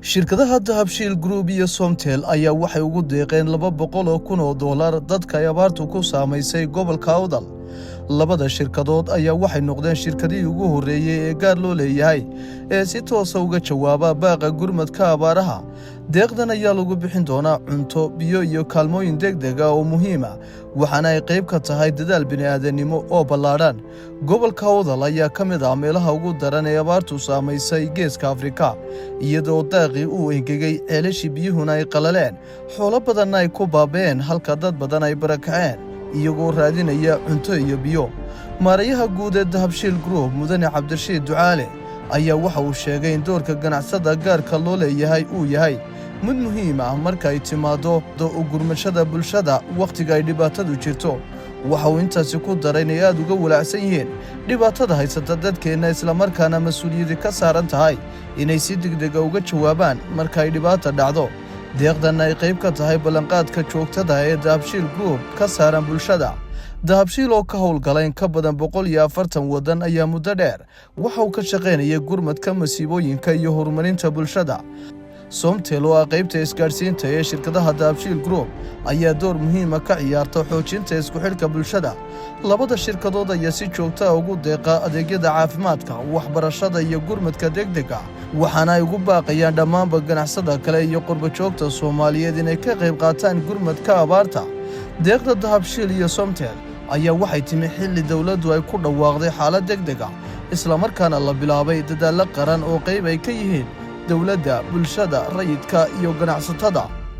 Shirkadaha Dahabshiil Group iyo Somtel ayaa waxay ugu deeqeen $200,000 dadka ay abaartu ku saamaysay gobolka Awdal. Labada shirkadood ayaa waxay noqdeen shirkadihii ugu horreeyey ee gaar loo leeyahay ee si toosa uga jawaaba baaqa gurmadka abaaraha. Deeqdan ayaa lagu bixin doonaa cunto, biyo iyo kaalmooyin degdeg ah oo muhiim ah, waxaana ay qayb ka tahay dadaal bini'aadanimo oo ballaadhan. Gobolka Awdal ayaa ka mid ah meelaha ugu daran ee abaartu saamaysay Geeska Afrika, iyadoo daaqii uu engegay, ceelashii biyuhuna ay qalaleen, xoolo badanna ay ku baaba'een, halka dad badan ay barakaceen iyagoo raadinaya cunto iyo biyo. Maarayaha guud ee Dahabshiil Group, Mudane Cabdirashiid Ducaale, ayaa waxa uu sheegay in doorka ganacsada gaarka loo leeyahay uu yahay mid muhiim ah marka ay timaaddo u gurmashada bulshada wakhtiga ay dhibaatadu jirto. Waxa uu intaasi ku daray inay aad uga walaacsan yihiin dhibaatada haysata dadkeenna, islamarkaana mas-uuliyadi ka saaran tahay inay si degdega uga jawaabaan marka ay dhibaata dhacdo. Deeqdan ay qayb ka tahay ballanqaadka joogtada ee Dahabshiil Group ka saaran bulshada. Dahabshiil oo ka howlgala in ka badan 140 waddan ayaa muddo dheer waxa uu ka shaqaynayay gurmadka masiibooyinka iyo horumarinta bulshada. Somtel oo ah qaybta isgaadhsiinta ee shirkadaha Dahabshiil Group ayaa door muhiima ka ciyaarta xoojinta isku xidhka bulshada. Labada shirkadood ayaa si joogta ah ugu deeqa adeegyada caafimaadka, waxbarashada iyo gurmadka degdega, waxaana ay ugu baaqayaan dhammaanba ganacsada kale iyo qurbajoogta Soomaaliyeed inay ka qayb qaataan gurmadka abaarta. Deeqda Dahabshiil iyo Somtel ayaa waxay timi xilli dowladdu ay ku dhawaaqday xaalad degdeg ah, islamarkaana la bilaabay dadaallo qaran oo qayb ay ka yihiin dowladda, bulshada rayidka iyo ganacsatada.